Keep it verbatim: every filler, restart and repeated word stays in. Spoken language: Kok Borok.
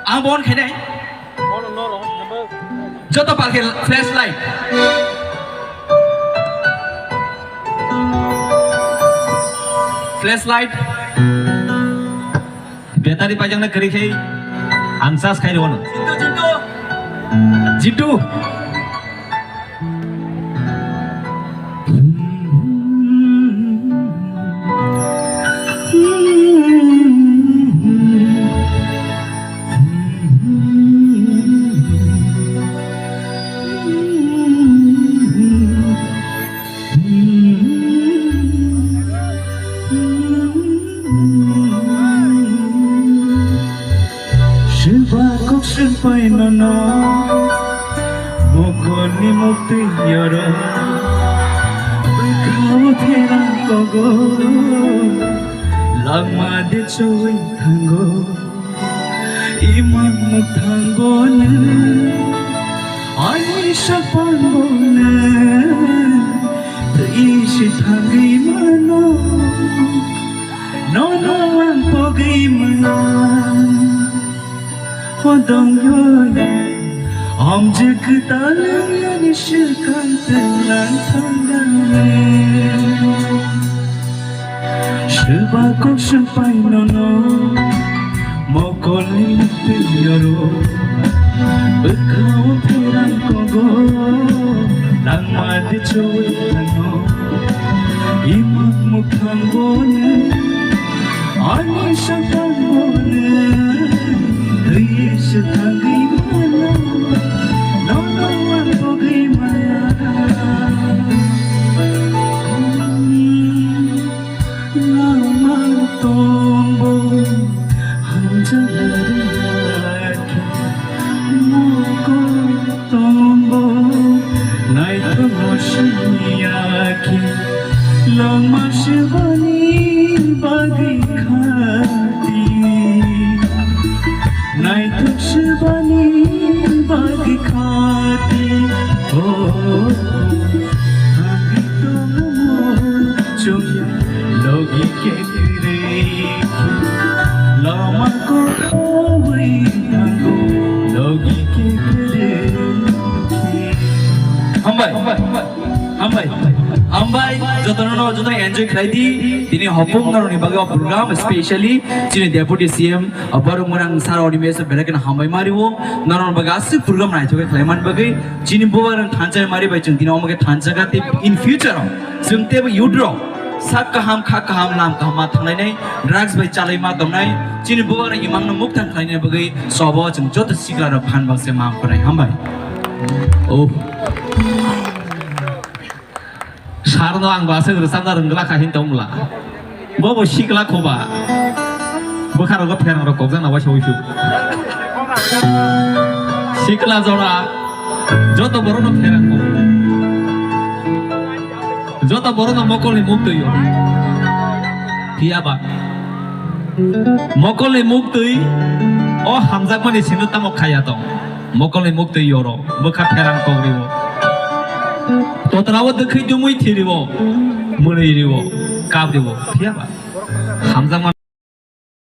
Ang bon khainai. Joto palke flashlight. Flashlight. Battery pajakna kwrwi khe ang charge khai rwno. Jintu, Jintu. Jintu. Swba kok swngpai nono, mokolni muktwi yoro, bwkhao pherang kogo, langma de choi thango. Imang mukthango nw, ani sapango nw, twi se thangwi mano. Nono ang pogwi mano. Hodong yo, amjek talung yani sekang telang tangani. Swba kok swngpai nono, mokolni twi yoro, bwkhao pherang kogo, langma de choi thango, imang mukhang bone, ani sakang bone, twi se thangwi mano, nono ang pogwi maya. Lama tombo hamjagari akhe, moko tombo naithono siyakhe, lama sebani bagwi khati. Naithok sebani bagwi khati, o, thangwi tongo chwng logi khe kwrwi, lama kothoi thango logi khe kwrwi. Hambai. Hambai. Hambai. Jotono, jotono enjoy khlai di. Tini hopung noroni bagwi o program, specially chini Deputy C M, o borok mwnang sir Animesh belai kheno hambai ma rio. Noroni bagwi aswk program naithok khe khlai man bagwi. Chini bubagrang thansa mari bai chwng tini omo khe thansa kha tei in future o chwng teibo youth rok sak kaham, kha kaham, lam kaham ma thanglainai, drugs bai chalai ma tongnai. Chini bubagrang imang no mukthang khlaina bagwi sobo chwng joto sikla rok phan bakse ma pharai. Hambai. Oh. Sarno ang bo aswk rwchapna rwngwlak kha hini tongmwla. Bo bo sikla khoba. Bwkha rogo pherang rok kokjakna waisa uisu. Sikla jora joto borokno pherang kok. Joto borokno mokolni muktwi o. Phiya ba mokolni muktwi o hamjakmani sino tamo khaya tong. Mokolni muktwi yoro, bwkha pherang kok rio. Totra o dwkhwi dumui thi rio, mwnwi rio, kap rio. Phiya ba hamjakma